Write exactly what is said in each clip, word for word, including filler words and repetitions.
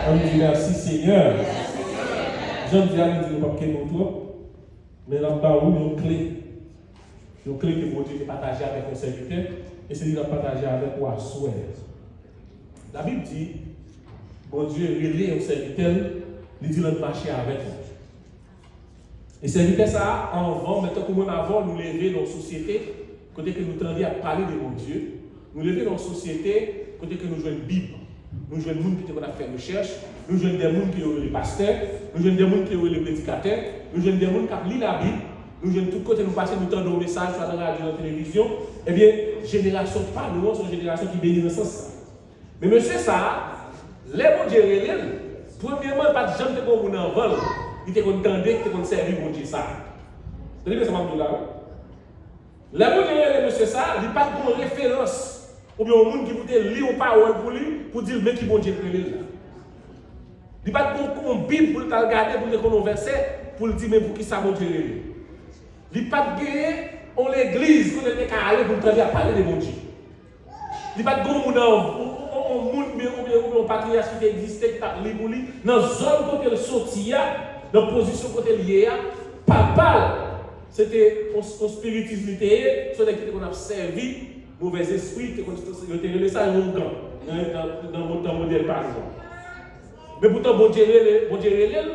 Ann di mèsi Senyè. Jan m di a, m di nou p ap kenbe w twòp, men n ap ba ou yon kle. Yon kle ke Bondye te pataje avèk yon sèvitè, e se li n ap pataje avèk ou aswè. Labib di, Bondye rele yon sèvitè l, li di l ann mache avèk mwen. E sèvitè sa a, anvan, men tankou mwen m avè w, nou leve nan yon sosyete kote ke nou tande ap pale de Bondye, nou leve nan yon sosyete kote ke nou jwenn Bib, nou jwenn moun ki te konn ap fè rechèch, nou jwenn de moun ke yo rele pastè, nou jwenn de moun ke yo rele predikatè, nou jwenn de moun k ap li Labib, nou jwenn tout kote nou pase, nou tande yon mesaj, swa nan radyo, nan televizyon. Ebyen, jenerasyon pa nou an, se yon jenerasyon ki beni nan sans sa. Men mesye sa a, lè Bondye rele l, premyèman, pa t janm te gen yon moun anvan l ki te konn tande, ki te konn sèvi Bondye sa a. Tande byen sa m ap di w la, wi. Lè Bondye rele mesye sa a, li pa t gen yon referans oubyen yon moun ki pou te li yon pawòl pou li, pou di l men ki Bondye k rele l la. Li pa t gen yon Bib pou l t al gade, pou l te konn yon vèsè, pou l di men poukisa Bondye rele l. Li pa t genyen yon legliz kote l te ka ale pou l tande ap pale de Bondye. Li pa t gen yon moun, yon, yon, yon moun, oubyen, oubyen, oubyen yon patriyach ki te egziste, ki t ap li pou li, nan zòn kote l soti a, nan pozisyon kote l ye a, papa l, se te yon, yon espiritis li te ye, se yon nèg ki te konn ap sèvi movèzespri, te konn, yo te rele sa yon ougan, nan, nan, nan, nan modèl pa nou an. Men poutan, Bondye rele, Bondye rele l,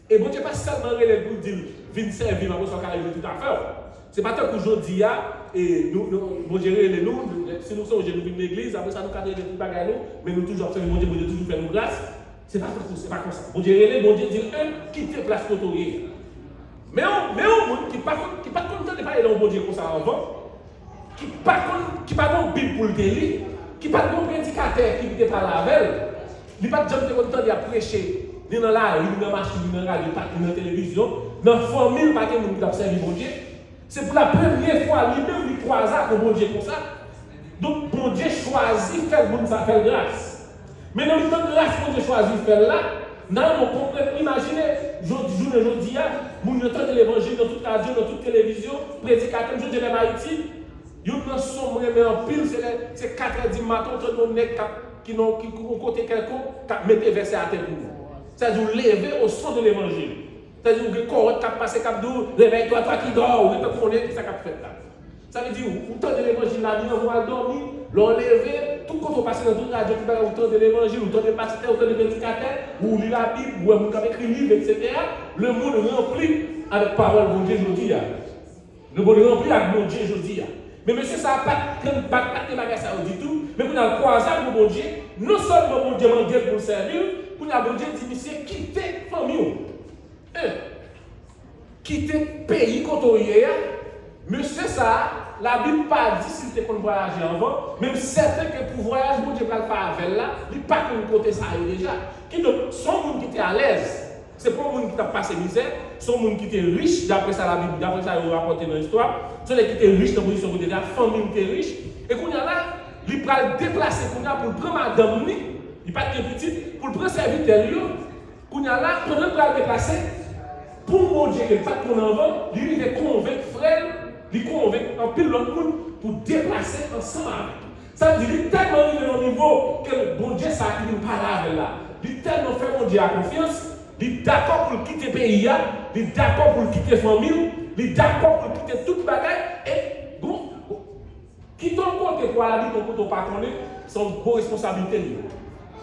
E Bondye pa sèlman rele l pou l di l, vin sèvi m, apre sa w ka regle tout afè w. Se pa tankou jodi a, e, nou, nou, Bondye rele nou, si nou sonje, nou vin legliz, apre sa nou ka regle tout bagay nou, men nou toujou ap sèvi Bondye, Bondye toujou fè nou gras. Se pa tankou, se pa konsa. Bondye rele, Bondye di l, en, kite plas kote w ye. Men yon, men yon moun ki pa konn, ki pa t konn tande pale de yon Bondye konsa anvan, ki pa konn, ki pa gen yon Bib pou l te li, ki pa t gen yon predikatè ki te pale avè l, li pa t janm te konn tande y ap preche, ni nan lari, ni nan machin, ni nan radyo, pa, ni nan televizyon, nan fanmi l pa gen moun ki t ap sèvi Bondye. Se pou la premyè fwa li menm li kwaze ak yon Bondye konsa. Donk, Bondye chwazi fè moun sa, fè l gras. Men nan mitan gras Bondye chwazi fè l la, n a yon konprann, imajine, jodi, jounen jodi a, moun yo tande levanjil nan tout radyo, nan tout televizyon, predikatè, m sonje lè m Ayiti, youn nan son m renmen anpil, se lè, se katrè di maten, ou tande yon nèg k ap, ki nan, ki, yon kote kèlkonk, k ap mete vèsè atè pou ou. Sa di ou leve au son de l'évangile. Sa di ou gen kòwòt k ap pase, k ap di ou, réveille-toi, toi qui dors, ou gentan konnen kisa k ap fèt la. Sa vle di, ou, ou tande levanjil la, li anvan w al dòmi, lè w leve, tout kote w pase nan tout radyo, tout bagay, ou tande levanjil, ou tande pastè, ou tande predikatè, ou li Labib, ou wè moun k ap ekri liv, etsetera. Le monde rempli avec pawòl Bondye jodi a. Le monde rempli ak Bondye jodi a. Men mesye sa a pa t, pa t, pa t gen bagay sa yo ditou, men kounye a l kwaze ak yon Bondye, non sèlman Bondye mande l pou l sèvi l, kounye a Bondye di misye kite fanmi w. En, kite peyi kote w ye a. Mesye sa a, Labib pa di si l te konn vwayaje anvan, men m sèten ke pou vwayaj Bondye pral fè avè l la, li pa konn kote sa ye deja. Kidonk, se yon moun ki te alèz. Se pa yon moun ki t ap pase mizè, se yon moun ki te rich, daprè sa Labib, daprè sa yo rapòte nan istwa. Se yon nèg ki te rich nan pozisyon kote l te a, fanmi l te rich. E kounye a la, li pral deplase kounye a pou l pran madanm li, li pa t gen pitit, pou l pran sèvitè l yo. Kounye a la, pandan l pral deplase, pou yon Bondye ke l pa t konn anvan, li rive konvenk frè l, li konvenk anpil lòt moun pou deplase ansanm avè l. Sa vle di, li tèlman rive nan yon nivo ke Bondye sa a ki vin pale avè l la, li tèlman fè Bondye a konfyans, li dakò pou l kite peyi a, li dakò pou l kite fanmi l, li dakò pou l kite tout bagay, e bon, kite yon kote pou al abite yon kote w pa konnen, se yon gwo responsablite li ye.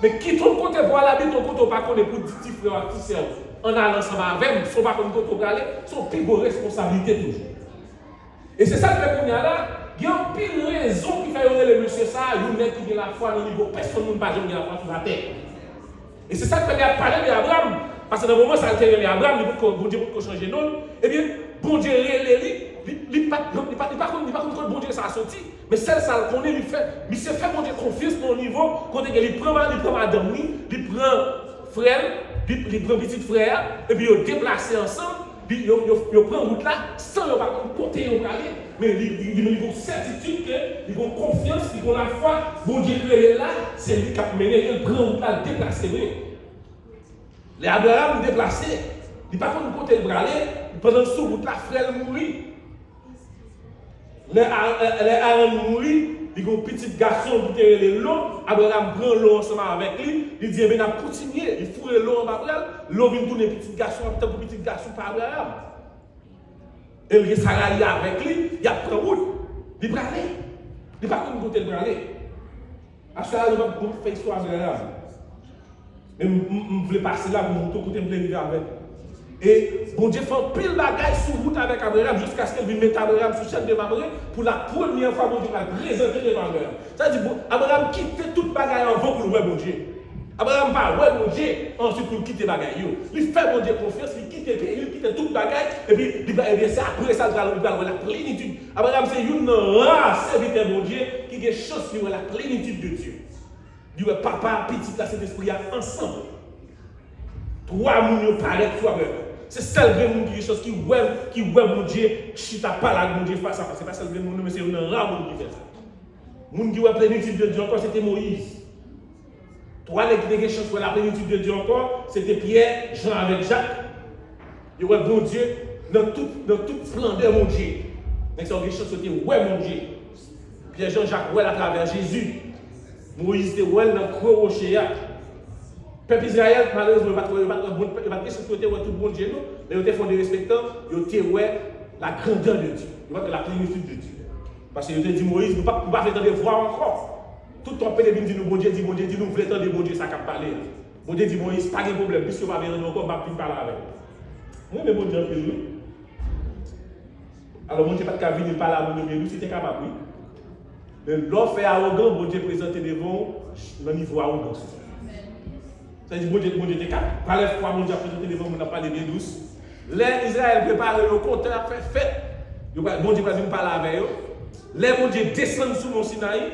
Men kite yon kote pou al abite yon kote w pa konnen pou di ti frè w ak ti sè w, ann ale ansanm avè m, si w pa konn kote w prale, se yon pi gwo responsablite toujou. E se sa k fè kounye a la, gen anpil rezon ki fè yo rele mesye sa a yon nèg ki gen lafwa nan nivo pèsonn moun pa janm gen lafwa sou latè. E se sa k fè lè y ap pale de Abram, paske nan moman sa a l te rele Abram, li potko, Bondye potko chanje non l, ebyen, Bondye rele li, li, li pa, li pa, li pa konn, li pa konn kot Bondye sa a soti, men sèl sa l konnen, li fè, misye fè Bondye konfyans nan yon nivo kote ke li pran ma-, li pran madanm li, li pran frè l, li, li pran pitit frè a, epi yo deplase ansanm, li, yo, yo, yo pran wout la san yo pa konn kote yo prale. Men li, li, li, li gen yon sètitid ke li gen konfyans, li gen lafwa, Bondye ki rele l la, se li k ap mennen l, l pran wout la, l deplase vre. Lè Abraram deplase, li pa konn kote l prale, pandan l sou wout la, frè l mouri. Lè A-, lè Aran mouri, Li gen yon pitit gason ki te rele Lo. Abraram pran Lo ansanm avèk li. Li di, "Ebyen, n ap kontinye." Li foure Lo anba bra l. Lo vin tounen pitit gason, tankou pitit gason pa Abraram. E l gen Sarayi avèk li, y ap pran wout. Li prale. Li pa konn kote l prale. Aswè a, nou p ap fè istwa Abraram. Men m, m, m vle pase la pou montre w kote m vle rive avèk ou. E Bondye fè anpil bagay sou wout avèk Abraram, jiskaske l vin mete Abraram sou chèn de Mamre. Pou la premyè fwa, Bondye pral prezante devan Abraram. Sa di, bon, Abraram kite tout bagay anvan pou l wè Bondye. Abraram pa wè Bondye, answit pou l kite bagay yo. Li fè Bondye konfyans, li kite peyi, li kite tout bagay, epi li, ebyen, se apre sa l pral, li pral wè la plenitid. Abraram se youn nan ra sèvitè Bondye ki gen chans li wè la plenitid de Dye. Li wè Papa, Pitit la, Sentespri a ansanm. Twa moun yo parèt sou Abraram. Se sèl grenn moun ki gen chans ki wè, ki wè Bondye, ki chita pale ak Bondye fas a fas. Se pa sèl grenn moun, non, men se youn nan ra moun ki fè sa. Moun ki wè plenitid de Dye ankò, se te Moyiz. Twa nèg ki te gen chans wè la plenitid de Dye ankò, se te Pyè, Jan avèk Jak. Yo wè Bondye nan tout, nan tout splandè Bondye. Nèg sa yo gen chans yo te wè Bondye. Pyè, Jan, Jak wè l atravè Jezi. Moyiz te wè l nan kwen woche a. Pèp Izrayèl, malerezman, yo pa t wè, yo pa t wè, yo pa t gen chans pou yo te wè tout Bondye, non. Men yo te fè yon derespektan, yo te wè la grandeur de Dieu. Yo pa t wè la plenitude de Dieu. Paske yo te di Moyiz, nou pa, nou pa vle tande vwa w ankò. Tout tan w ap pede vin di nou Bondye di, Bondye di, nou vle tande Bondye sa k ap pale a. Bondye di Moyiz, pa gen pwoblèm, piske w pa vle tande ankò, m ap vin pale avè w. Mwen renmen Bondye anpil, wi. Alò, Bondye pa t ka vini pale a moun yo byen dous, li te kapab, wi. Men lè w fè awogan, Bondye prezante devan w nan nivo awogans ou. Sa vle di, Bondye, Bondye te ka, pa lè fwa Bondye ap prezante devan moun, ap pale byen dous. Lè Izrayèl prepare yo kontan, y ap fè fèt, yo pral, Bondye pral vin pale avè yo. Lè Bondye desann sou Mòn Sinayi,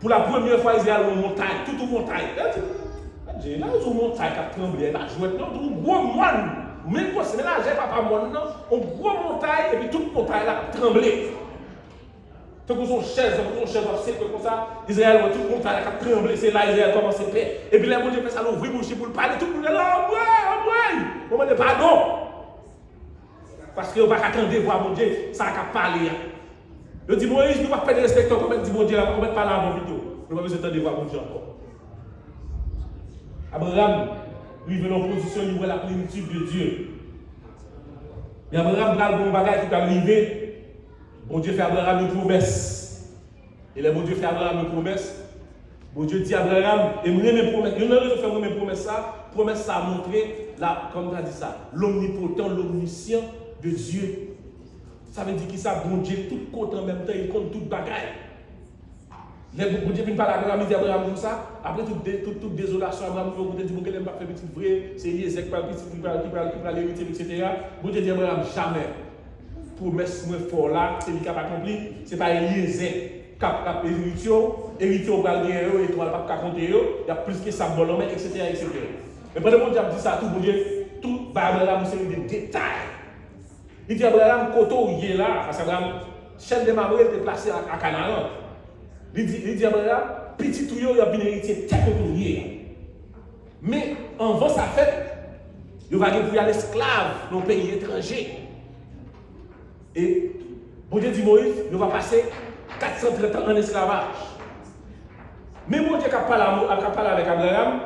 pou la premyè fwa, Izrayèl wè yon montay, tout yon montay. Lè di, Bondye, lè yo di yon montay k ap tranble, e pa jwèt non, yon gwo mòn, menm gwo, se men lajè papa mòn nan, yon gwo montay, epi tout montay la ap tranble. Tankou se yon chèz, tankou se yon chèz w ap sekwe konsa, Izrayèl wè tout montay la k ap tranble, se la Izrayèl kòmanse pè. Epi lè Bondye fè sa, l ouvri bouch li pou l pale, tout moun rele, "Anmwey, anmwey, mwen mande padon." Paske yo pa ka tande vwa Bondye, sa k ap pale a. Yo di Moyiz, "Nou p ap fè derespektan ankò, mèt di Bondye la, mèt pale avè w pito. Nou pa bezwen tande vwa Bondye ankò." Abraram rive nan yon pozisyon, li wè la plenitude de Dieu. Men Abraram pral gen yon bagay ki pral rive. Bondye fè Abraram yon pwomès. E lè Bondye fè Abraram yon pwomès, Bondye di Abraram, e m renmen pwomès, youn nan rezon fè m renmen pwomès sa, pwomès sa montre la, kòman ta di sa, l'omnipotent, l'omniscient de Dieu. Sa vle di kisa? Bondye tout kote an menm tan, li konn tout bagay. Lè Bondye vin pale ak Abraram, li di Abraram konsa, apre tout, de, tout, tout dezolasyon, Abraram rive yon kote, di, "Bon, genlè m p ap fè pitit vre, se Elyezè ki pral pitit, ki pral, ki pral, ki pral eritye m, etsetera." Bondye di Abraram, "Jamè. Pwomès mwen fè w la, se li k ap akonpli, se pa Elyezè k ap, k ap eritye w, eritye w pral genyen yo, etwal p ap ka konte yo, y ap plis ke sab bò lanmè, etsetera, etsetera." Men pandan Bondye ap di sa tou, Bondye tou bay Abraram yon seri de detay. Li di Abraram, "Kote w ye la?" Paske Abraram, chèn de Mamre, li te plase a, a Kanaran. Li di, li di Abraram, "Pitit ou yo, y ap vin eritye tè kote w ye a." Men, anvan sa fèt, yo va gen pou y al esklav nan yon peyi etranje. E Bondye di Moyiz, yo va pase kat san trant an an esklavaj. Men Bondye k ap pale a Mo-, k ap pale avèk Abraram,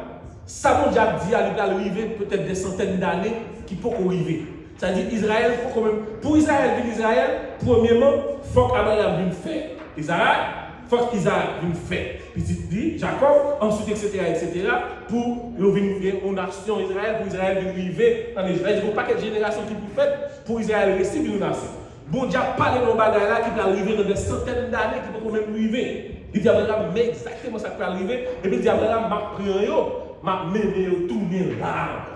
sa Bondye ap di a, li pral rive petèt dè santèn dane ki poko rive. Sa di Izrayèl poko menm, pou Izrayèl vin Izrayèl, premyèman, fòk Abraram vin fè Izarak, fòk Izarak vin fè pitit li, Jakòb, answit, etsetera, etsetera, pou yo vin gen yon nasyon Izrayèl, pou Izrayèl vin rive ann Ejip. Sa vle di, gen yon pakèt jenerasyon ki pou fèt pou Izrayèl resi vin yon nasyon. Bondye ap pale nan yon bagay la ki pral rive nan dè santèn dane ki poko menm rive. Li di Abraram, "Men egzakteman sa k pral rive," epi li di Abraram, "M ap pran yo, m ap mennen yo tounen la ankò."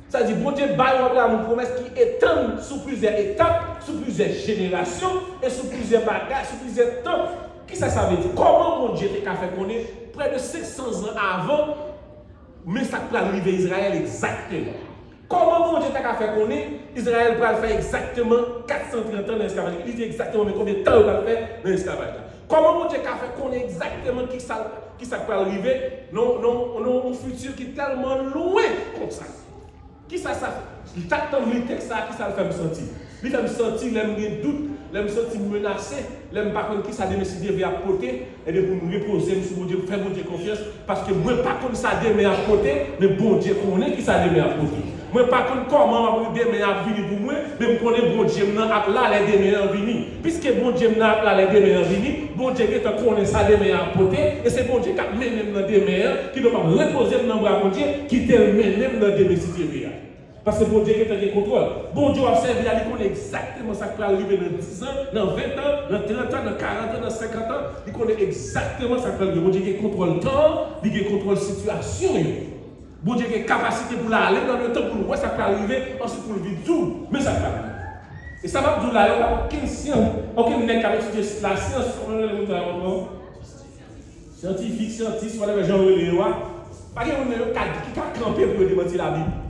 Sa di, Bondye bay Abraram yon pwomès ki etann sou plizyè etap, sou plizyè jenerasyon, e sou plizyè bagay, sou plizyè tan. Kisa sa vle di? Kòman Bondye te ka fè konnen, prè de senk san zan avan, men sa k pral rive Izrayèl egzakteman? Kòman Bondye ta ka fè konnen Izrayèl pral fè egzakteman kat san trant an nan esklavaj? Li di egzakteman men konbyen tan yo pral fè nan esklavaj la. Kòman Bondye ka fè konnen egzakteman kisa, kisa k pral rive nan, nan, nan yon fiti ki tèlman lwen konsa? Kisa sa, chak tan m li tèks sa, kisa l fè m santi? Li fè m santi lè m gen dout, Lè m santi m menase, lè m pa konn kisa demen si Dye vle ap pote, ebyen pou m repoze m sou Bondye, fè Bondye konfyans, paske mwen pa konn sa demen ap pote, men Bondye konnen kisa demen ap pote. Mwen pa konn kòman demen ap vini pou mwen, men m konnen Bondye m nan ap la lè demen an vini. Piske Bondye m nan ap la lè demen an vini, Bondye gentan konnen sa demen an ap pote, e se Bondye k ap mennen m nan demen an, kidonk m ap repoze m nan bra Bondye, kite l mennen m nan demen si Dye vle a. Paske Bondye gentan gen kontwòl. Bondye w ap sèvi a, li konnen egzakteman sa k pral rive nan diz an, nan ven an, nan trant an, nan karant an, nan senkant an. Li konnen egzakteman sa k pral rive. Bondye gen kontwòl tan an, li gen kontwòl sitiyasyon yo. Bondye gen kapasite pou l ale nan letan pou l wè sa k pral rive, answit pou l vin di w, men sa k pral rive. E sa m ap di w la, yo pa okenn syans, okenn nèg k ap etidye lasyans, kòman yo rele moun sa yo ankò? Syantifik, syantis, whatever jan yo rele yo a, pa gen moun nan yo ka, ki ka kanpe pou yo demanti Labib.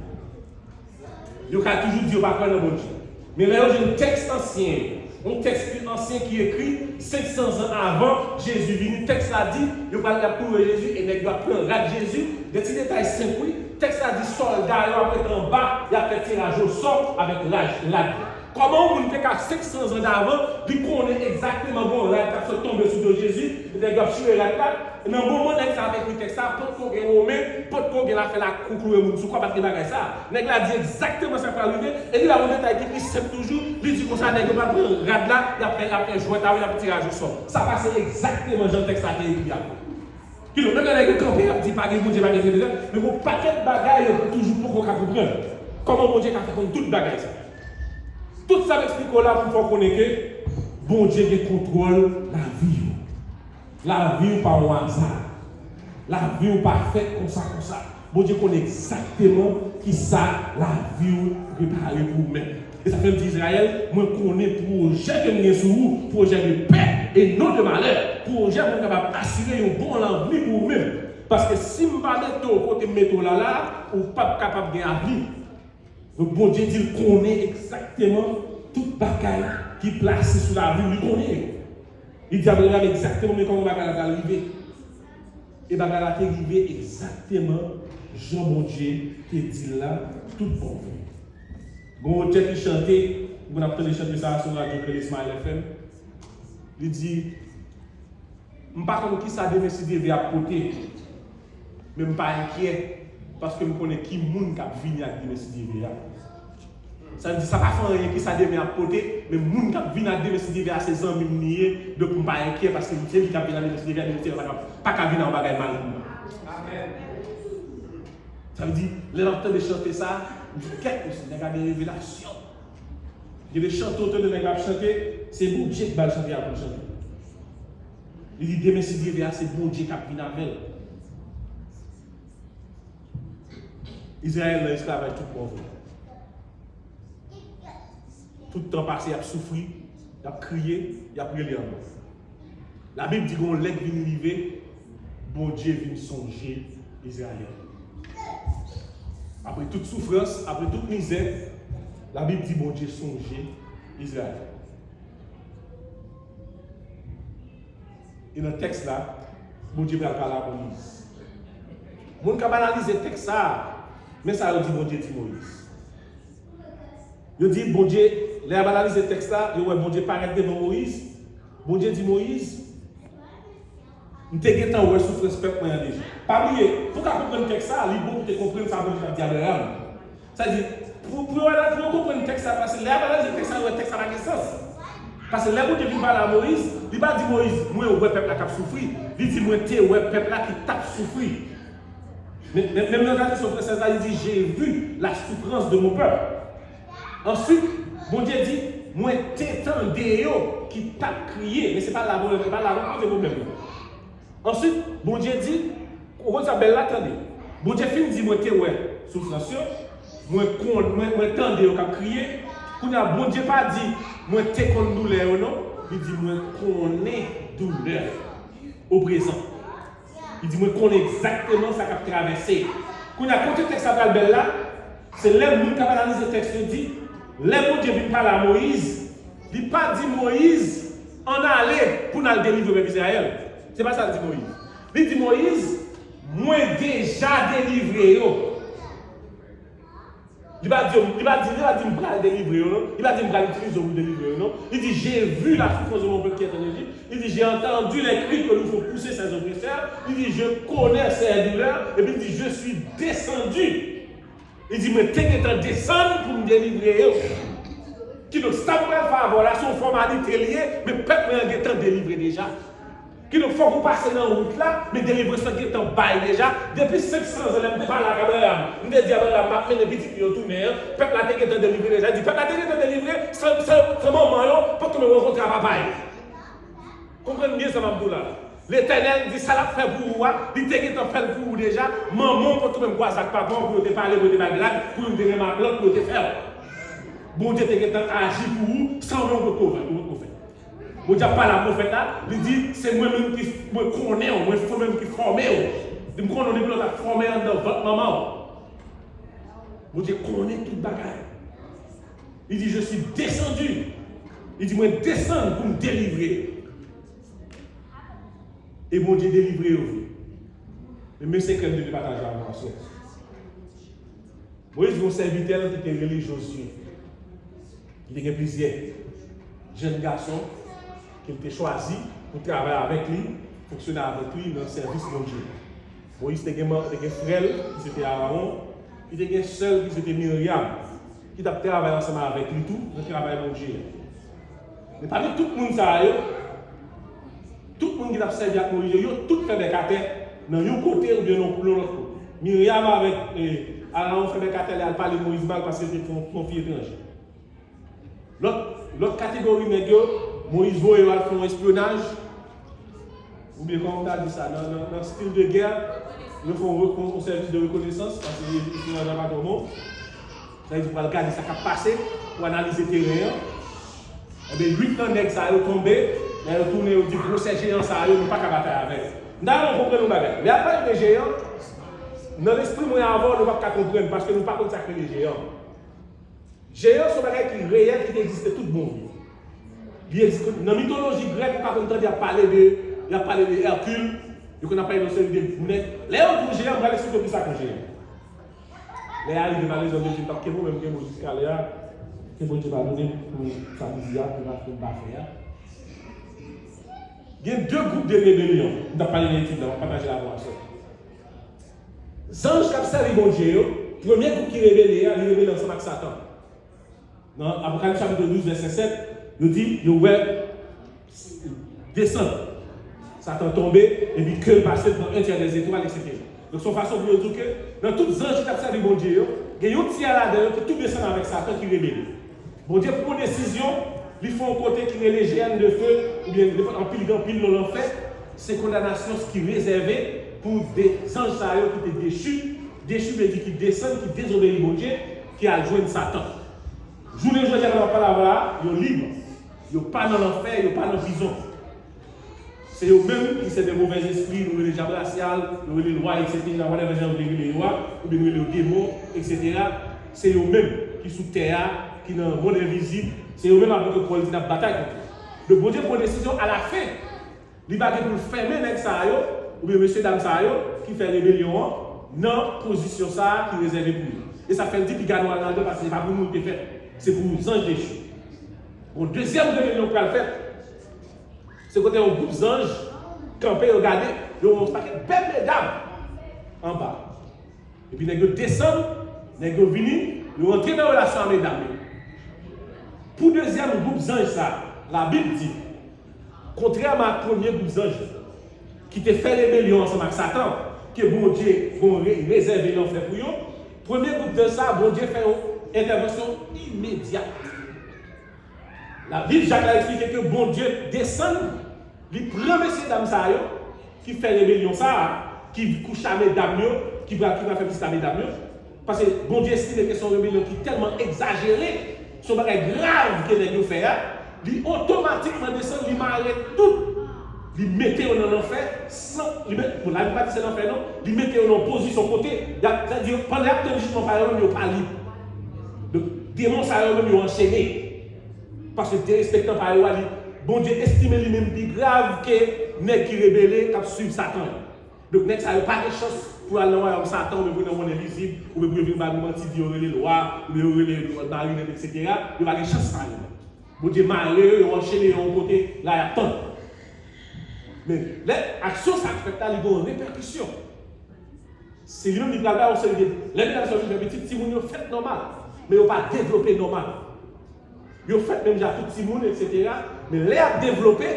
Yo ka toujou di yo pa kwè nan Bondye. Men lè yo jwenn tèks ansyen, yon tèks ki ansyen ki ekri senk san zan avan Jezi vini, tèks la di, yo pral ap touye Jezi e nèg yo ap pran rad Jezi, de ti detay senp wi, tèks la di sòlda yo ap rete anba, y ap fè tiraj osò avèk raj, rad. Kòman yon moun te ka senk san zan davan, li konnen egzakteman gon rad k ap sot tonbe sou do Jezi, nèg yo ap chire rad la, nan moman nèg sa ap ekri tèks sa, potko gen Women, potko gen l ap fè lakou kloure moun sou kò, pa t gen bagay sa. Nèg la di egzakteman sa k pral rive, e li ba yon detay ki pi senp toujou, li di konsa nèg yo pral pran rad la, y ap fè, y ap fè jwèt avè l, y ap tiraj osò. Sa pase egzakteman jan tèks la te ekri a. Kidonk, menm lè nèg yo kanpe, y ap di pa gen Bondye, pa gen Bondye, men gon pakèt bagay yo toujou poko ka konprann. Kòman Bondye ka fè konn tout bagay sa? Tout sa m eksplike w la pou m fè w konnen ke Bondye gen kontwòl lavi w. Lavi w pa yon aza. Lavi w pa fèt konsa, konsa. Bondye konnen egzakteman kisa lavi w prepare pou ou menm. E sa fè l di Izrayèl, mwen konnen pwojè ke m gen sou ou, pwojè de pè e non de malè, pwojè pou m kapab asire yon bon lavni pou ou menm. Paske si m pa mete w kote m mete w la la, ou p ap kapab gen avni. Donk, Bondye di l konnen egzakteman tout bagay ki plase sou lavi w, li konnen yo. Li di Abraram egzakteman men kòman bagay la pral rive. E bagay la te rive egzakteman jan Bondye te di l la, tout bon vre. Gon otè ki chante, m konn ap tande chante sa a sou radyo k rele Smile F M. Li di, m pa konn kisa demen si Dye vle ap pote, men m pa enkyè, paske m konnen ki moun k ap vini ak demen si Dye vle a. Sa vle di, sa pa fè anyen kisa demen ap pote, men moun k ap vin ak demen si Dye vle a, se zanmi m li ye, donk m pa enkyè, paske se li k ap vin ak demen si Dye vle a, demen si Dye vle a pa ka, pa ka vin ak yon bagay mal pou mwen. Sa vle di, lè n ap tande chante sa, m di, kèt mesye, nèg la gen revelasyon. Gen de chante w tande nèg la ap chante, se Bondye k ba l chante a pou l chante. Li di, demen si Dye vle a, se Bondye k ap vin avè l. Izrayèl nan esklavaj tout bon vre. Tout tan pase, y ap soufri, y ap kriye, y ap rele anmò. Labib di gon lè k vin rive, Bondye vin sonje Izrayèl. Apre tout soufrans, apre tout mizè, Labib di Bondye sonje Izrayèl. E nan tèks la, Bondye pral pale a Moyiz. Moun k ap analize tèks sa a, men sa yo di Bondye di Moyiz. Yo di Bondye, lè y ap analize tèks la, yo wè Bondye parèt devan Moyiz. Bondye di Moyiz, m te gentan wè soufrans pèp mwen an deja. Pa bliye, pou w ka konprann tèks sa a, li bon pou w te konprann sa Bondye t ap di Abraram. Sa di, pou, pou yo, pou yo konprann tèks sa, paske lè y ap analize tèks sa, yo wè tèks sa pa gen sans. Paske lè Bondye vin pale a Moyiz, li pa di Moyiz, mwen wè pèp la k ap soufri. Li di, mwen te wè pèp la ki t ap soufri. Men, men, menm nan tradisyon fransèz la, li di, j'ai vu la souffrance de mon peuple. Answit, Bondye di, mwen te tande yo ki t ap kriye. Men se pa la, se pa la, pwoblèm nan. Answit, Bondye di, ou konn sa bèl la, tande. Bondye fin di, mwen te wè soufrans yo, mwen konn, mwen, mwen tande yo k ap kriye. Kounye a, Bondye pa di, mwen te konn doulè yo, non. Li di, mwen konnen doulè yo. Oprezan. Li di, mwen konnen egzakteman sa k ap travèse yo. Kounye a, kote tèks la pral bèl la, se lè moun k ap analize tèks yo di, lè Bondye vin pale a Moyiz, li pa di Moyiz, ann ale pou n al delivre pèp Izrayèl. Se pa sa l di Moyiz. Li di Moyiz, mwen deja delivre yo. Li pa di, li pa di, li pa di m pral delivre yo, non. Li pa di m pral itilize yo pou delivre yo, non. Li di, j'ai vu la souffrance de mon peuple qui est en Égypte. Li di, j'ai entendu les cris que nous font pousser ces oppresseurs. Li di, je connais ces douleurs. Epi li di, je suis descendu. Li di, mwen te gentan desann pou m delivre yo. Kidonk, sa m pral fè avè w la, se yon fòmalite li ye, men pèp mwen an gentan delivre deja. Kidonk, fòk ou pase nan wout la, men delivrans lan gentan bay deja. Depi senk san zan, lè m te pale ak Abraram, m te di Abraram, m ap mennen pitit li yo tounen an, pèp la te gentan delivre deja. Li di, pèp la te gentan delivre, san, san, san manman yo, potko menm rankontre a papa yo. Konprann byen sa m ap di w la. Letènèl di sa l ap fè pou ou a, li te gentan fè l pou ou deja. Manman w potko menm kwaze ak papa w pou yo te pale, pou yo te bay blag, pou yo te renmen ak lòt, pou yo te fè w. Bondye te gentan aji pou ou, san menm ou potko fè, ou potko fè. Bondye ap pale a pwofèt la, li di, se mwen menm ki, mwen konnen w, mwen fò menm ki fòme w. Li di, m konnen w depi lè w t ap fòme anndan vant manman w. Bondye konnen tout bagay. Li di, je suis descendu. Li di, mwen desann pou m delivre. E Bondye delivre yo vre. Men, men sekrè m te vle pataje avè w aswè. Moyiz gen yon sèvitè l ki te rele Jozye. Li te gen plizyè jèn gason ke l te chwazi pou travay avèk li, fonksyone avèk li nan sèvis Bondye. Moyiz te gen, te gen frè l ki se te Arawon, li te gen sè l ki se te Miryam, ki t ap travay ansanm avèk li tou nan travay Bondye a. Men pami tout moun sa yo, tout moun ki t ap sèvi ak Moyiz yo, yo tout fè bèk atè nan yon kote oubyen nan yon lòt kote. Miryam avèk, eh, Arawon fè bèk atè, lè al pale Moyiz mal paske yo te fè yon, yon fi etranje. Lòt, lòt kategori nèg yo, Moyiz voye yo al fè yon espyonaj, oubyen kòman m ta di sa, nan, nan, nan stil de gè, yo fè yon, yon, yon sèvis de rekonesans, paske espyonaj la pa twò bon. Sa vle di pou al gade sa k ap pase, pou analize teren an. Ebyen, uit nan nèg sa yo tonbe, lè yo tounen, yo di, gwosè jeyan sa yo, nou pa ka batay avè l. M ta renmen w konprann yon bagay. Lè y ap pale de jeyan, nan lespri mwen avè w, nou p ap ka konprann, paske nou pa konn sa k rele jeyan. Jeyan se yon bagay ki reyèl, ki te egziste tout bon vre. Li egziste, nan mitoloji grèk, ou ka konn tande y ap pale de, y ap pale de Hercule, yo konn ap pale de yon seri de nèg. Lè yo di w jeyan, m pral eksplike w kisa k yon jeyan. Lè y a rive, malezè, Bondye di, "Ke mwen menm, ke mwen jiska lè a, ke Bondye padone m pou sa m di a, pou m pa fè a." Gen de gwoup de rebelyon. M t ap pale nan etid la, m ap pataje avè w aswè. Zanj k ap sèvi Bondye yo, premye gwoup ki rebele a, li rebele ansanm ak Satan. Nan Apokalips chapit douz, vèsè sèt, yo di, yo wè desann. Satan tonbe, epi ke l pase pran un tiers des étoiles, et cetera. Donk, se yon fason pou yo di w ke nan tout zanj ki t ap sèvi Bondye yo, gen yon tyè ladan yo ki tou desann avèk Satan ki rebele. Bondye pran yon desizyon, li fè yon kote ki rele Jeyèn de Fe, oubyen nenpòt anpil, gen anpil non lanfè, se kondanasyon ki rezève pou de zanj sa yo ki te dechi. Dechi vle di ki desann, ki dezobeyi Bondye, ki al jwenn Satan. Jounen jodi a, lè m ap pale avè w la, yo lib. Yo pa nan lanfè, yo pa nan prizon. Se yo menm ki se de movèz espri, nou rele dyab rasyal, nou rele lwa, et cetera, whatever jan nou vle rele yo a, oubyen nou rele yo demon, et cetera. Se yo menm ki sou tè a, ki nan mond envizib, se yo menm apot Pòl di n ap batay kont yo. Donk, Bondye pran desizyon alafen. Li pa gen pou l fèmen nèg sa yo, oubyen mesye dam sa yo, ki fè rebelyon an, nan pozisyon sa a ki rezève pou yo. E sa fè l di piga nou al ladan, paske se pa pou nou l te fèt. Se pou zanj dechi. Bon, dezyèm rebelyon k pral fèt, se kote yon gwoup zanj kanpe, yo gade, yo wè yon pakèt bèl medam anba. Epi nèg yo desann, nèg yo vini, yo rantre nan relasyon ak medam yo. Pou dezyèm gwoup zanj sa, Labib di, kontrèman ak premye gwoup zanj yo, ki te fè rebelyon ansanm ak Satan, ke Bondye gon re-, rezève lanfè pou yo, premye gwoup zanj sa, Bondye fè yon entèvansyon imedyat. Labib, Jak la eksplike ke Bondye desann, li pran mesye dam sa yo ki fè rebelyon sa a, ki kouche a medam yo, ki pral, ki pral fè pitit a medam yo. Paske Bondye estime ke se yon rebelyon ki tèlman egzajere, se yon bagay grav ke nèg yo fè a, li otomatikman desann, li mare tout, li mete yo nan lanfè, san, li met, bon, Labib pa di se lanfè non, li mete yo nan yon pozisyon kote, y ap, sa di, pandan y ap tann jijman pa yo menm, yo pa lib. Donk, demon sa yo menm, yo anchene. Paske derespektan pa yo a, li, Bondye estime li menm pi grav ke nèg ki rebele, k ap swiv Satan yo. Donk, nèg sa yo pa gen chans pou yo al nan wayòm Satan, oubyen pou yo nan monn envizib, oubyen pou yo vin bay manti, di yo rele lwa, oubyen yo rele marinèt, etsetera, yo pa gen chans sa yo. Bondye mare yo, yo anchene yo yon kote, la y ap tann. Men, lè aksyon sa k fèt la, li gen yon repèkisyon. Se li menm li pral bay yon seri de, lè medam sa yo vin fè pitit, timoun yo fèt nòmal, men yo pa devlope nòmal. Yo fèt menm jan ak tout timoun, etsetera. Men lè y ap devlope,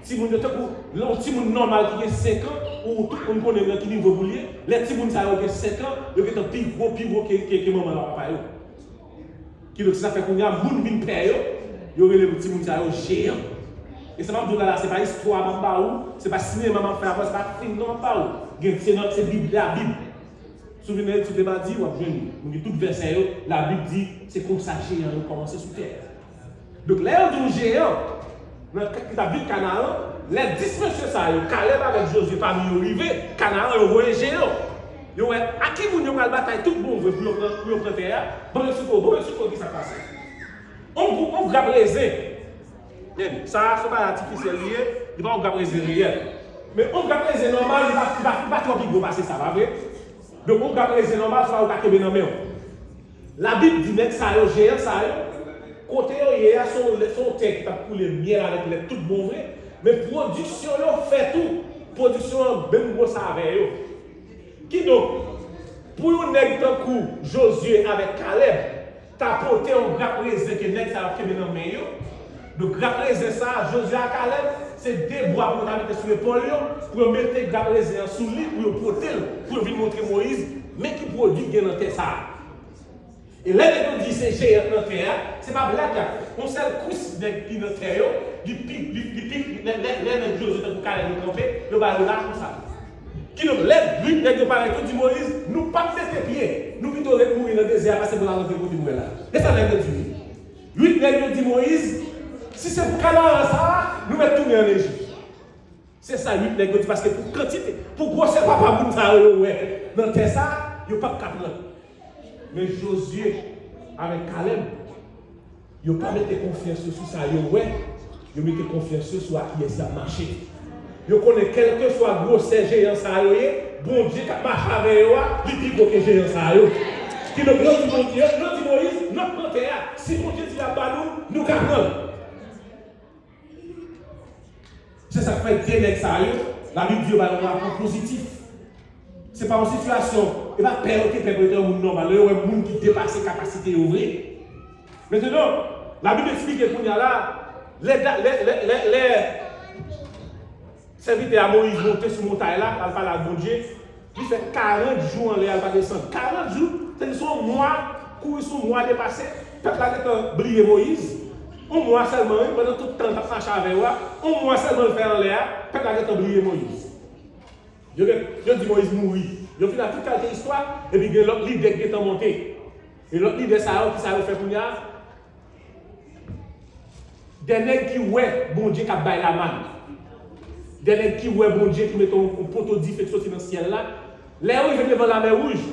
timoun yo tankou lè yon timoun nòmal ki gen senk an, ou tout moun konnen nan ki nivo pou l ye, lè timoun sa yo gen senk an, yo gentan pi gwo, pi gwo ke, ke, ke manman yo ak papa yo. Kidonk, se sa k fè kounye a, moun vin pè yo, yo rele timoun sa yo jeyan. E sa m ap di w la, la, se pa istwa m ap ba ou, se pa sinema m ap fè avè w, se pa fim non m ap ba ou. Gen, se nan, se Bib, Labib. Si w vin nan etid de madi, w ap jwenn li. Nou gen tout vèsè yo, Labib di, se konsa jeyan yo kòmanse sou tè. Donk, lè yo di w jeyan, nan, ki t ap viv Kanaran, lè dis mesye sa yo, Kalèb avèk Jozye, pami yo rive, Kanaran, yo voye jeyan. Yo wè, a ki moun yo pral batay tout bon vre pou yo pran, pou yo pran tè a? Bon, yo sou ko, bon, yo sou ko, ki sa k pase? On, on grap rezen. Men, sa a, se yon bagay atifisyèl li ye, li pa yon grap rezen reyèl. Men, on grap rezen nòmal, li pa, li pa, li pa twò pi gwo pase sa, pa vre? Donk, on grap rezen nòmal, se yon bagay ou ka kenbe nan men w. Labib di nèg sa yo, jeyan sa yo, kote yo ye a, se yon, se yon tè ki t ap koule myèl avèk lèt tout bon vre, men pwodiksyon yo fè tou, pwodiksyon an menm gwo sa avè yo. Kidonk, pou yon nèg tankou Jozye avèk Kalèb ta pote yon grap rezen ke nèg sa yo ap kenbe nan men yo, donk grap rezen sa a, Jozye ak Kalèb, se de bwa pou yo ta mete sou epòl yo, pou yo mete grap rezen an sou li, pou yo pote l, pou yo vin montre Moyiz, men ki pwodui k gen nan tè sa a. E lè nèg yo di se jeyan nan tè a, se pa blag y ap fè. Yon sèl kwis nèg ki nan tè yo, li pi, li, li pi, lè, lè, lè nèg Jozye tankou Kalèb yo kanpe, yo ba yo la konsa. Kidonk, lè uit nèg yo parèt, yo di Moyiz, nou p ap mete pye, nou pito ret mouri nan dezè a pase pou n al antre kote m wè la. E sa nèg yo di wi. Uit nèg yo di Moyiz, si se pou Kanaran sa a, nou mèt tounen ann Ejip. Se sa uit nèg yo di, paske pou kantite, pou gwosè papa moun sa yo yo wè nan tè sa a, yo p ap ka pran. Men Jozye avèk Kalèb, yo pa mete konfyans yo sou sa yo wè, yo mete konfyans yo sou a kiyès y ap mache. Yo konnen kèlkeswa gwosè jeyan sa yo ye, Bondye k ap mache avè yo a, li pi gwo ke jeyan sa yo. Kidonk, yo di Bondye, yo di Moyiz, n ap pran tè a. Si Bondye di l ap ba nou, nou ka pran l. Se sa k fè de nèg sa yo, Labib di yo ba yo yon rapò pozitif. Se pa yon sitiyasyon, e pa pè yo te pè pou yo te yon moun nòmal, yo wè moun ki depase kapasite yo vre. Mentnan, Labib eksplike kounye a la, lè, lè, lè, lè, lè sèvitè a Moyiz monte sou montay la, al pale ak Bondye, li fè karant jou anlè a, l pa desann. Karant jou, se di se yon mwa, kouri sou yon mwa depase, pèp la gentan bliye Moyiz. Yon mwa sèlman, wi, pandan tout tan l t ap mache avè yo a, yon mwa sèlman l fè anlè a, pèp la gentan bliye Moyiz. Yo gen, yo di Moyiz mouri. Yo fin ak tout kalite istwa, epi gen lòt lidè ki gentan monte. E lòt lidè sa yo, ki sa yo fè kounye a? De nèg ki wè Bondye k ap bay lamann. De nèg ki wè Bondye ki mete yon, yon poto dife k soti nan syèl la. Lè yo rive devan Lamè Wouj,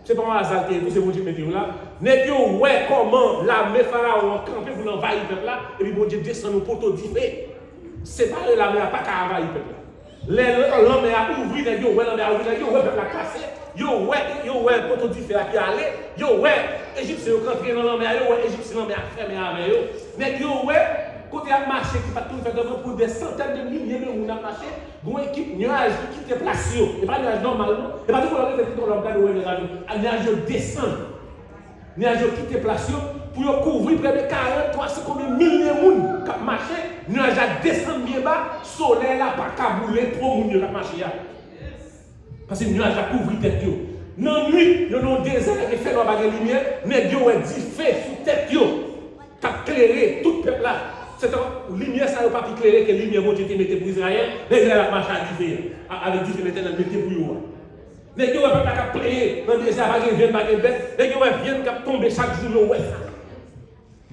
se pa yon aza l te ye tou, se Bondye ki mete yo la. Nèg yo wè kòman lame Farawon an kanpe pou l anvayi pèp la, epi Bondye desann yon poto dife, separe lame a, pa ka anvayi pèp la. Lè lanmè a ouvri, nèg yo wè lanmè a ouvri, nèg yo wè pèp la k pase, yo wè, yo wè poto dife a ki ale, yo wè Ejipsyen yo k antre nan lanmè a, yo wè Ejipsyen lanmè a fèmen avè yo. Nèg yo wè kote y ap mache ki pa t konn fèt anvan, pou dè santèn de milye de moun ap mache, gen yon ekip nyaj ki kite plas yo. E pa nyaj nòmal non. E pa tankou lè w rive Piton lè w ap gade w wè nyaj la vin. A, nyaj yo desann. Nyaj yo kite plas yo pou yo kouvri prè de karant twa, se konbyen milye moun k ap mache, nyaj la desann byen ba, solèy la pa ka boule po moun yo k ap mache a. Paske nyaj la kouvri tèt yo. Nan nwit, yo nan yon dezè, gen fènwa, pa gen limyè, nèg yo wè dife sou tèt yo k ap klere tout pèp la. Se tan limyè sa yo pa pi klere ke limyè Bondye te mete pou Izrayèl, lè Izrayèl ap mache ak dife a, avèk dife Letènèl mete pou yo a. Nèg yo wè pèp la k ap plenyen nan dezè a, pa gen vyann, pa gen bèt. Nèg yo wè vyann k ap tonbe chak jou, yo wè sa.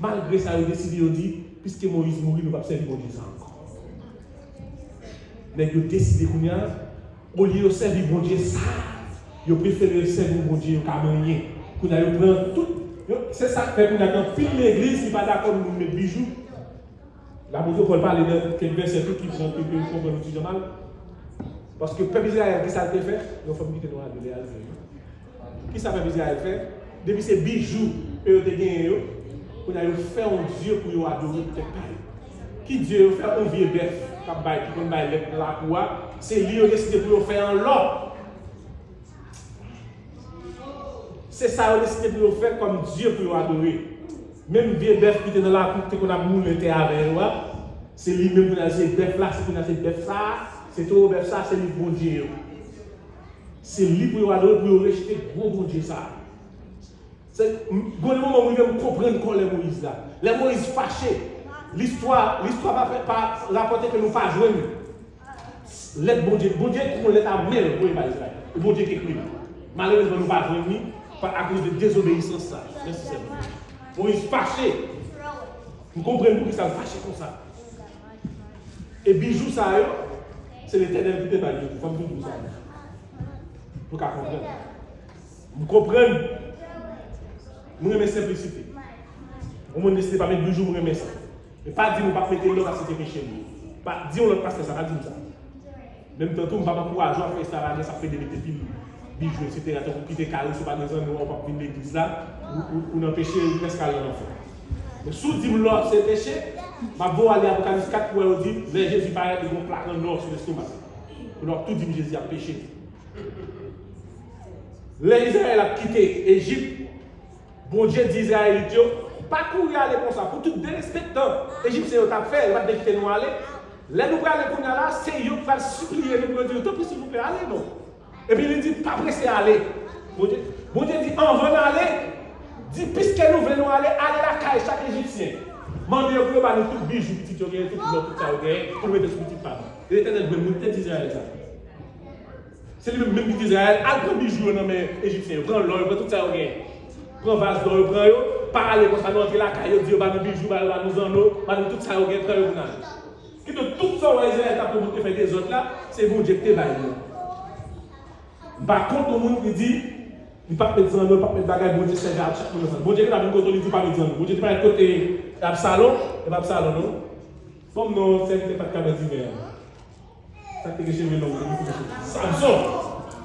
Malgre sa, yo deside, yo di, piske Moyiz mouri, nou p ap sèvi Bondye sa ankò. Nèg yo deside kounye a, olye yo sèvi Bondye sa, yo prefere yo sèvi yon Bondye yo ka manyen. Kounye a, yo pran tout, yo, se sa k fè kounye a, gen anpil legliz ki pa dakò moun met bijou. Lapot Pòl pale nan kèk vèsè tou ki pran, ki, ki konprann yon ti jan mal. Paske pèp Izrayèl, ki sa l te fè? Yon fanm kite nou ale, li al jwenn li. Ki sa pèp Izrayèl fè? Depi se bijou ke yo te genyen yo, kounye a yo fè yon dye pou yo adore pou tèt pa yo. Ki dye yo fè? Yon vye bèf k ap bay, ki konn bay lèt nan lakou a. Se li yo deside pou yo fè an lò. Se sa yo deside pou yo fè kòm dye pou yo adore. Menm vye bèf ki te nan lakou, ki te konn ap moulen tè avè yo a, se li menm kounye a, se bèf la, se kounye a, se bèf sa a, se towo bèf sa a, se li bondye yo. Se li pou yo adore, pou yo rejte gwo bondye sa a. Se, m, gon moman m rive m konprann kòlè Moyiz la. Lè Moyiz fache, listwa, listwa pa fè, pa rapòte ke nou pa jwenn lèt Bondye. Bondye ekri yon lèt a men l voye bay Izrayèl. E Bondye ki ekri l. Malerezman, nou pa jwenn li pa akoz de dezobeyisans sa. Mèsi, Sènyè. Moyiz fache. M konprann poukisa l fache konsa. E bijou sa yo, se Letènèl ki te ba l yo tou. Fò m di w sa. Nou ka konprann. M konprann. M renmen senplisite. Yon moun deside pa met bijou, m renmen sa. Men pa di m ou p ap mete lò paske se peche m ye. Pa di yon lòt pastè sa, pa di m sa. Menm tan tou, m p ap ankouraje w ap fè estravagans, ap pede mete pil bijou, etsetera. Tankou kite kay ou, si w pa gen zanno a, ou p ap vin legliz la, ou, ou, ou nan peche, ou prèske al nan lanfè. Men si w di m lò se peche, m ap voye w ale Apokalis kat pou w wè yo di, lè Jezi parèt, li gen yon plak an lò sou lestomak li. Kounye a w ap tou di m Jezi ap peche. Lè Izrayèl ap kite Ejip, Bondye di Izrayelit yo, pa kouri ale konsa, pou tout derespektan Ejipsyen yo t ap fè, yo pa t vle kite nou ale. Lè nou prale kounye a la, se yo ki pral sipliye nou pou yo di nou, tanpri, silvouplè, ale non. Epi li di, pa prese ale. Bondye, Bondye di, anvan n ale, di, piske nou vle nou ale, ale lakay chak Ejipsyen. Mande yo pou yo ba nou tout bijou pitit yo genyen, tout lò, tout sa yo genyen, pou nou mete sou pitit pa nou. Letènèl jwenn moun ki te di Izrayèl sa. Se li menm, menm ki di Izrayèl, al pran bijou yo nan men Ejipsyen yo, pran lò yo, pran tout sa yo genyen. Pran vaz dò yo, pran yo, pa ale konsa, nou antre lakay yo, di yo ba nou bijou, ba yo ba nou zanno, ba nou tout sa yo genyen, pran yo pou n ale. Kidonk, tout sa w wè Izrayèl t ap fè pou te fè dezòd la, se Bondye ki te bay yo. M pa kont yon moun ki di, li p ap met zanno, li p ap met bagay, Bondye sèvi ak chak moun ansanm. Bondye ki t ap vin kote w, li di w pa met zanno. Bondye te parèt kote Absalon, e pa Absalon non. Bon, non, sèvitè pa t ka bwè diven an. Sa k te gen cheve long, li te gen cheve. Samson!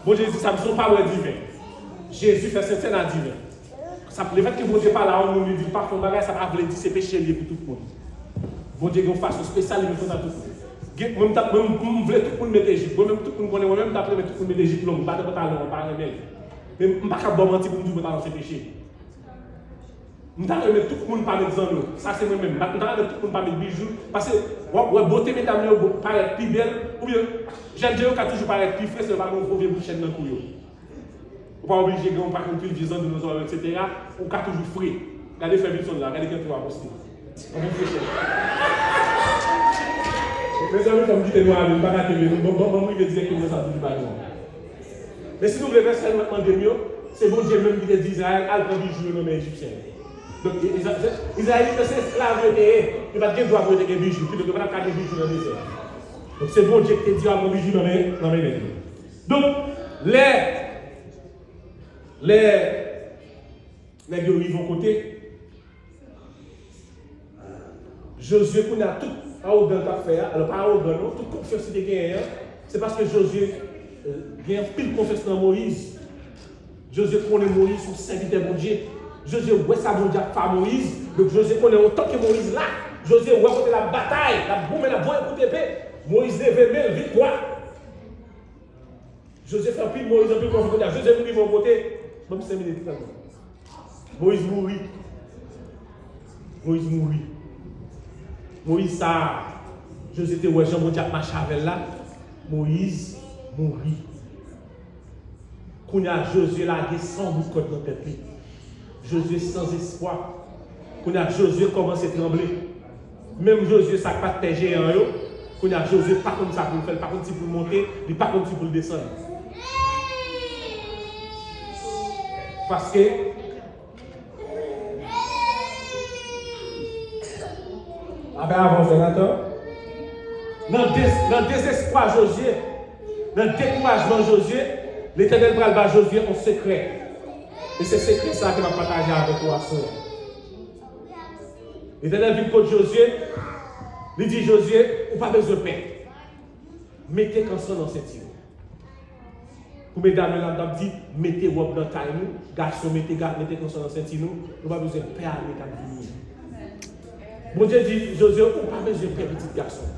Bondye di Samson pa bwè diven. Jezi fè sentsèn a diven. Sa, lefètke Bondye pale a yon moun, li di l pa fè yon bagay, sa pa vle di se peche l ye pou tout moun. Bondye gen yon fason espesyal, li vle fè sa tout moun. Gen, mwen, m t ap, mwen, m, m vle tout moun met jip. Mwen menm, tout moun konnen, mwen menm, m t ap renmen tout moun met jip long. M pa t renmen pantalon, m pa renmen l. Men m pa ka ba w manti pou m di w pantalon se peche. M ta renmen tout moun pa met zanno. Sa se mwen menm. M ta renmen tout moun pa met bijou. Paske w ap wè bote medam yo bo-, parèt pi bèl. Oubyen, jèn jan yo ka toujou parèt pi fre si yo pa gen yon gwo vye bout chèn nan kou yo. Ou pa oblije gen yon pakèt pil vye zanno nan zòrèy w, etsetera. Ou ka toujou fre. Gade frè Wilson la, gade ki jan tou a poste. Anpil frechè. Mezanmi, fò m kite nou ale, m pa ka kenbe nou. Bon, bon, bon, m rive dirèkteman nan sa pou li pa nou. Men si nou vle vèsè nou ap mande m yo, se Bondye menm ki te di Izrayèl, al pran bijou yo nan men Ejipsyen yo. Donk, Iza-, Izrayelit yo se esklav yo te ye, yo pa t gen dwa pou yo te gen bijou, kidonk yo pa t ap ka gen bijou nan dezè. Donk, se Bondye ki te di yo al pran bijou nan men, nan men nèg yo. Donk, lè, lè nèg yo rive yon kote, Jozye kounye a tout awogan l t ap fè a, alò pa awogan non, tout konfyans li te genyen an, se paske Jozye, eh, gen anpil konfyans nan Moyiz. Jozye konnen Moyiz se yon sèvitè Bondye. Jozye wè sa Bondye ap fè a Moyiz, donk Jozye konnen antanke Moyiz la, Jozye wè kote l ap batay, l ap goumen, l ap voye kout epe, Moyiz leve men l, viktwa. Jozye fè anpil, Moyiz anpil konfyans kounye a. Jozye vin rive yon kote, ban m senk minit sèlman. Moyiz mouri. Moyiz mouri. Moyiz sa a, Jozye te wè jan Bondye ap mache avè l la. Moyiz mouri. Kounye a, Jozye lage san bout kòd nan tèt li. Jozye san espwa. Kounye a, Jozye kòmanse tranble. Menm Jozye sa k pa t pè jeyan yo, kounye a, Jozye pa konn sa pou l fè, li pa konn si pou l monte, li pa konn si pou l desann. Paske, apre avan, Jonatan, nan dez-, nan dezespwa Jozye, nan dekourajman Jozye, Letènèl pral ba Jozye yon sekrè. E se sekrè sa a ke m ap pataje avèk ou aswè a. Letènèl vin kot Jozye, li di Jozye, ou pa bezwen pè. Mete kanson nan senti w. Pou medam yo la, m t ap di, mete wòb nan tay nou, gason, mete, ga- mete kanson nan senti nou, nou pa bezwen pè ane k ap vini an. Bondye di Jozye, ou pa bezwen pè, pitit gason.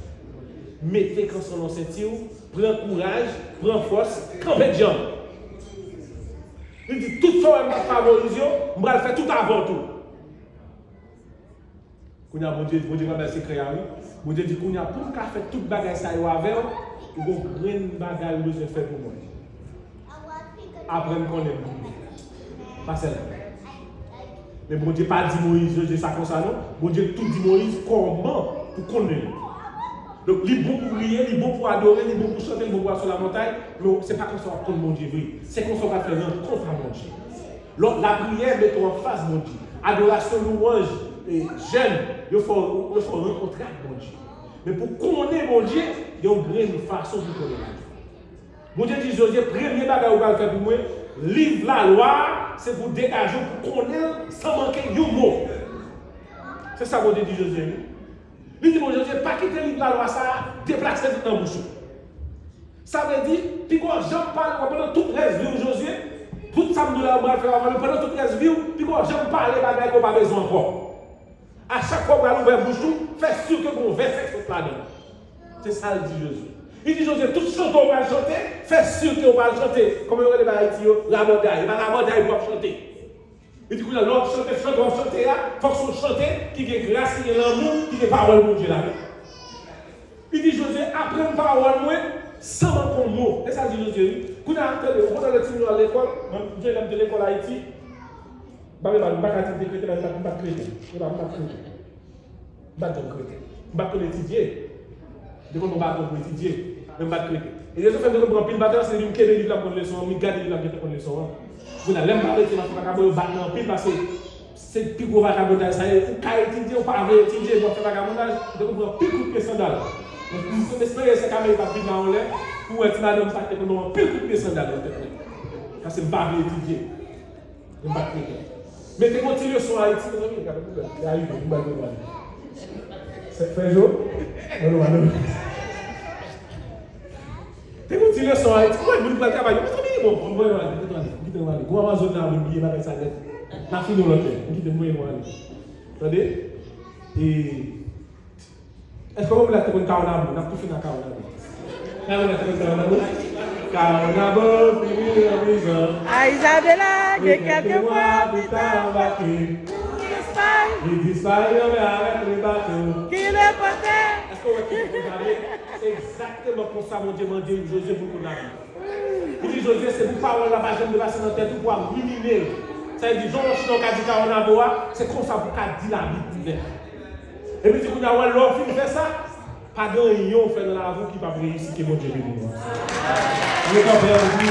Mete kanson nan senti w, pran kouraj, pran fòs, kanpe djanm. Li di, tout sa w wè m t ap fè a Moyiz yo, m pral fè tout avè w tou. Kounye a, Bondye, Bondye pral bay sekrè a, wi. Bondye di, kounye a, pou m ka fè tout bagay sa yo avè w, ou gon grenn bagay ou bezwen fè pou mwen. Aprann konnen m. Pa sèlman. Men Bondye pa di Moyiz, Jozye sa konsa, non. Bondye tou di Moyiz kòman pou konnen l. Donk, li bon pou priye, li bon pou adore, li bon pou chante, li bon pou al sou lamontay, men se pa konsa w ap konn Bondye vre. Se konsa w pral fè rankont a Bondye. Lò, lapriyè mete w anfas Bondye. Adorasyon, louwanj, e, jèn, yo fè w, yo fè w rankontre ak Bondye. Men pou konnen Bondye, gen yon grenn fason pou konnen Bondye. Bondye di Jozye, premye bagay ou pral fè pou mwen, liv lalwa a, se pou degaje w pou konnen l san manke yon mo. Se sa Bondye di Jozye, wi. Li di, bon, Jozye, pa kite liv lalwa sa a deplase vit nan bouch ou. Sa vle di, pi gwo janm pale, pandan tout rès vi w, Jozye, tout sa m di w la, ou pral fè avè l, pandan tout rès vi w, pi gwo janm pale bagay ke w pa bezwen ankò. A chak fwa w pral ouvè bouch ou, fè si ke gon vèsè k sot ladan l. Se sa l di Jozye. Li di Jozye, tout chante w pral chante, fè si ke w pral chante, kòman yo rele bagay Ayiti yo, rabòday. E pa rabòday pou w ap chante. Li di kounye a, lè w ap chante, chante w ap chante a, fòk se yon chante ki gen gras, ki gen lanmou, ki gen pawòl Bondye ladan. Li di Jozye, aprann pawòl mwen san manke yon mo. E sa l di Jozye, wi. Kounye a, tande, ou konnen lè timoun yo al lekòl, mwen, m sonje lè m te lekòl Ayiti, m pa, m pa ka di m te kreten, paske m pa t kreten. M pa, m pa t kreten. M pa t janm kreten. M pa t konn etidye. M te konn pran baton pou etidye, men m pa t kreten. E rezon fè m te konn pran anpil baton, se li m kenbe liv la, m konn leson an, m gade liv la, m gentan konn leson an. Kounye a, lè m pa etidye, m ap fè vakabon, yo bat mwen anpil, paske se pi gwo vakabonaj sa ye. Ou ka etidye, ou pa vle etidye, epi w ap fè vakabonaj, m te konn pran anpil kout pye sandal. M, m, m espere se kamera k ap vin la yon lè, pou wè ti madanm sa ki te konn ban m anpil kout pye sandal nan tèt mwen. Paske m pa vle etidye. Mwen pa t kreten. Men te gon ti leson Ayiti, mezanmi, gade pwoblèm. Li arive, m ba l pale. Sèk fè jou? Non, non, non. Te gon ti leson Ayiti. Mwen, moun pral travay. Mezanmi, bon, bon, mwen ale, mwen ale, mwen kite mwen ale. Gwo Amazon nan, mwen bliye bagay sa nèt. N a fini yon lòt lè. Mwen kite mwen ale. Tande? E Èske w konn la te konn Kawonabo? N ap tou fini ak Kawonabo. Èske w konn la te konn Kawonabo? Kawonabo fini an prizon. A Izabela, gen kèlke mwa pita anbake. Li disparèt. Li disparèt anmè avèk le bato. Ki le pote. Èske w wè ki te konn Jozye? Se egzakteman konsa Bondye mande Jozye pou l konn lavi. Li di Jozye, se pou pawòl la pa janm deplase nan tèt ou, pou w ap rimine l. Sa vle di, jan w chita w ka di Kawonabo a, se konsa pou w ka di Labib ouvè. Epi di kounye a, wè, lè w fin fè sa, pa gen anyen w fè nan lavi w ki p ap reyisi, ke Bondye beni nou ansanm. Nou kanpe, nou di,